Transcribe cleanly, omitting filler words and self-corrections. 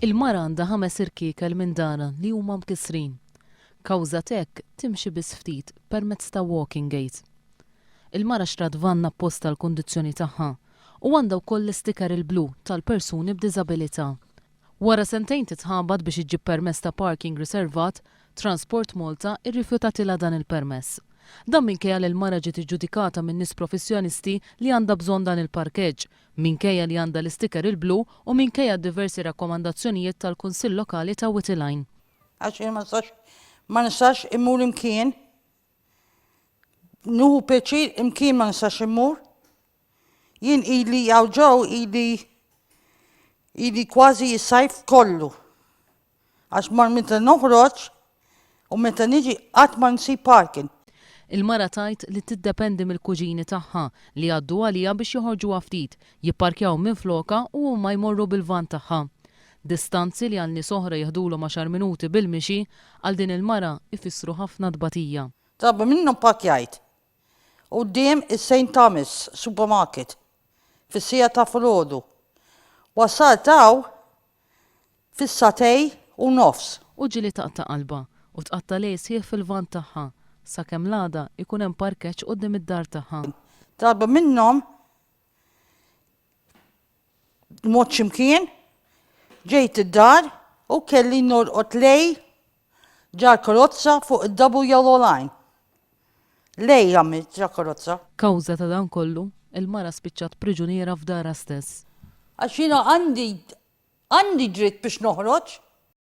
Il-mara għandha ħames irkiekel minn darha li huma mkissrin. Kawża t'hekk timxi biss ftit permezz ta' walking aid. Il-mara xtrat vann apposta għall-kundizzjoni tagħha u għandha wkoll l-isticker il-blu tal-persuni b'diżabilità. Wara sentejn titħabat biex iġġib permess ta' parking riservat, Transport Malta rrifjutatilha dan il-permess. Dan minkejja li l-mara ġiet iġġudikata minn nies professjonisti li għandha bżonn dan il-parkeġġ, minkejja li għandha l-isticker il-blu u minkejja d-diversi rakkomandazzjonijiet tal-Kunsill Lokali ta' Wied il-Għajn. Għax jien ma nistax ma nistax immur imkien. Nieħu pjaċir imkien ma nistax immur. Jien ili hawn ġew ili ili kważi s-sajf kollu. Għax ma meta noħroġ u meta niġi qatt ma nsib parking. Il-mara tgħid li tiddependi mill-kuġini tagħha li jgħaddu għaliha biex joħorġuha ftit, jipparkjaw minflokha u huma jmorru bil-vann tagħha. Distanzi li għal nies oħra jeħdulhom għaxar minuti bil-mixi, għal din il-mara jfissru ħafna tbatija. Darba minnhom parkjajt quddiem is-Saint Thomas Supermarket fis-siegħa ta' filgħodu. Wasalt hawn fis-sagħtej u nofs. U ġieli taqta' qalbha u tqatta' lejl sħiħ fil-vann tagħha sakemm l-għada jkun hemm parkeġġ quddiem id-dar tagħha. Darba minnhom mort xi mkien, ġejt id-dar u kelli norqod lejl ġal-karozza fuq id-double yellow line. Lejl għamilt ġal-karozza. Kawża ta' dan kollu, il-mara spiċċat priġuniera f'darha stess. Għax jiena għandi għandi dritt biex noħroġ.